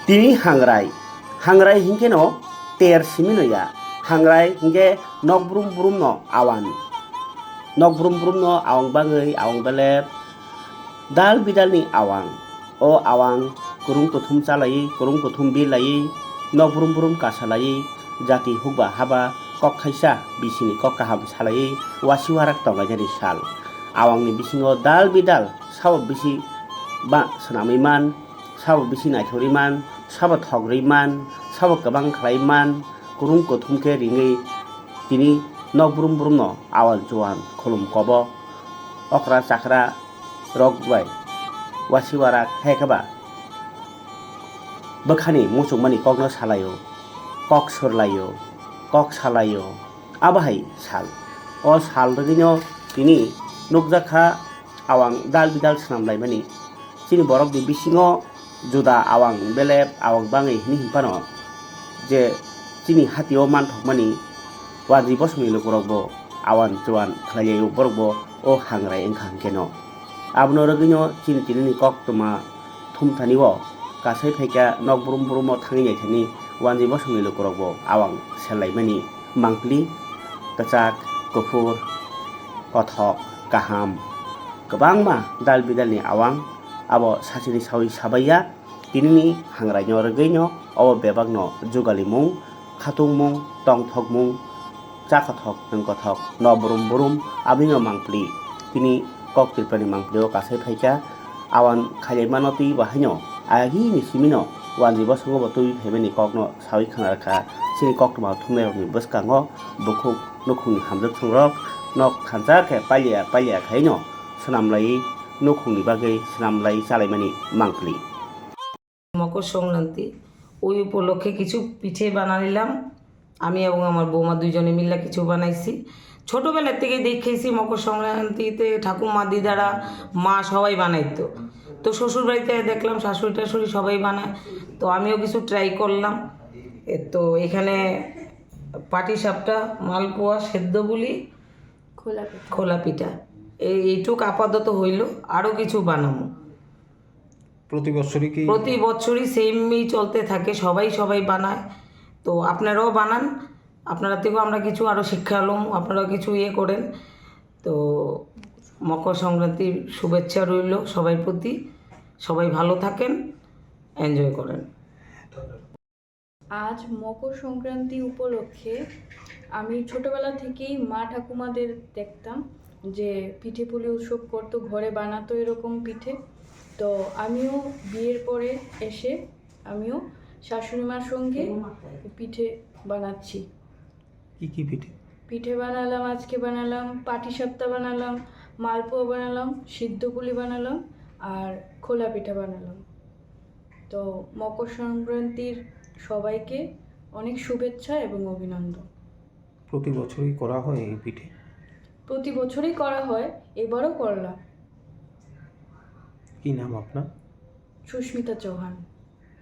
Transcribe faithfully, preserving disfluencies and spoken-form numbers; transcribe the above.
Tini hangrai, hangrai hinkhe no ter simi no ya, hangrai hinkhe nok brum brum no awan, nok brum brum no awang bangwi awang belep dal bidal ni awang, o awang kwrwng kwthum chalaiwi kwrwng kwthum birlaiwi nok brum brum kasalaiwi jati hukba haba kok thaisa bisini kok kaham salaiwi wasiwarak tonglainani sal. Awangni bisingo dal bidal sabo bisi ba swnamwi man, sabo bisi naithokgwi man, sabo thokgwi man, sabo kwbang khlai man, kwrwng kwthum khe ringwi tini nok brum brumno awan chuan khulum kobo okra chakra rok bai wasiwarak hai khe ba bwkhani muchungmani kokno salaio, kok surlaio, kok salaio, abo hai sal. O sal rwgwino tini nukjakha awang dal bidal swnam laimani. Chini borokni bisingo juda awang belep awang bangwi hini hinphano je chini hatio manthokmani wanjwi bosongni lukurokbo awan chuan khlailaio, borokbo o hangrai wngkha hwnkhe no. Abono rwgwino chini tinini koktwma thumthani o kasai phaikha nok brum brum o thangwi naithani wanjwi bosongni lukurokbo awang sellaimani mangpili kwchak, kuphur, kothok, kaham, kwbangma dal bidalni awang abo sachini sawi sabaiya. Tinini hangraino rwgwino obo bebakno jugalimung, khatungmung, tongthokmung, chakothok, nwngkothok, no brum brum, abino mangpili. Tini kok Tripurani mangpili o kasai phaikha, awan khailaimano twi bahaino, agini simino wanjwi bosongo bo twi phaimani kokno sawi khna rwkha. Chini koktwma thumnairokni bwskango bukhuk nukhungni hamjwk thungrok nok thansa khe pailiya pailiya khaino swnamlaiwi nukhungni bagwi swnamlai chalaimani mangpili. Makar সংক্রান্তি, ওই উপলক্ষে কিছু পিঠে বানাইলাম। আমি এবং আমার বৌমা দুইজনে মিলে কিছু বানাইছি। ছোটবেলা থেকে দেখেছি মকর সংক্রান্তিতে ঠাকুমা, দিদারা, মা সবাই বানাইতো। তো শ্বশুর বাড়িতে দেখলাম শাশুড়ি টাশুড়ি সবাই বানায়, তো আমিও কিছু ট্রাই করলাম। এ, তো এখানে পাটিসাপটা, মালপোয়া, সেদ্ধ বুলি, খোলা পিঠা। খোলা পিঠা। এই, এইটুক আপাতত হইল, আরও কিছু বানাবো। প্রতি বছরই কি? প্রতি বছরই সেমই চলতে থাকে, সবাই সবাই বানায়। তো আপনারাও বানান, আপনারা থেকেও আমরা কিছু আরও শিক্ষা লম, আপনারাও কিছু ইয়ে করেন। তো মকর সংক্রান্তির শুভেচ্ছা রইল সবার প্রতি। সবাই ভালো থাকেন, এনজয় করেন। আজ মকর সংক্রান্তি উপলক্ষে আমি ছোটবেলা থেকেই মা ঠাকুমাদের দেখতাম যে পিঠে পুলি উৎসব করতো, ঘরে বানাতো এরকম পিঠে। তো আমিও বিয়ের পরে এসে আমিও শাশুড়ি মার সঙ্গে পিঠে বানাচ্ছি। কি কি পিঠে? পিঠে বানালাম, আজকে বানালাম পাটিসাপটা, বানালাম মালপোয়া, বানালাম সিদ্ধ পুলি, বানালাম আর খোলা পিঠা বানালাম। তো মকর সংক্রান্তির সবাইকে অনেক শুভেচ্ছা এবং অভিনন্দন। প্রতি বছরই করা হয় এই পিঠে? প্রতি বছরই করা হয়, এবারও করলাম। কি নাম আপনার? সুস্মিতা চৌহান।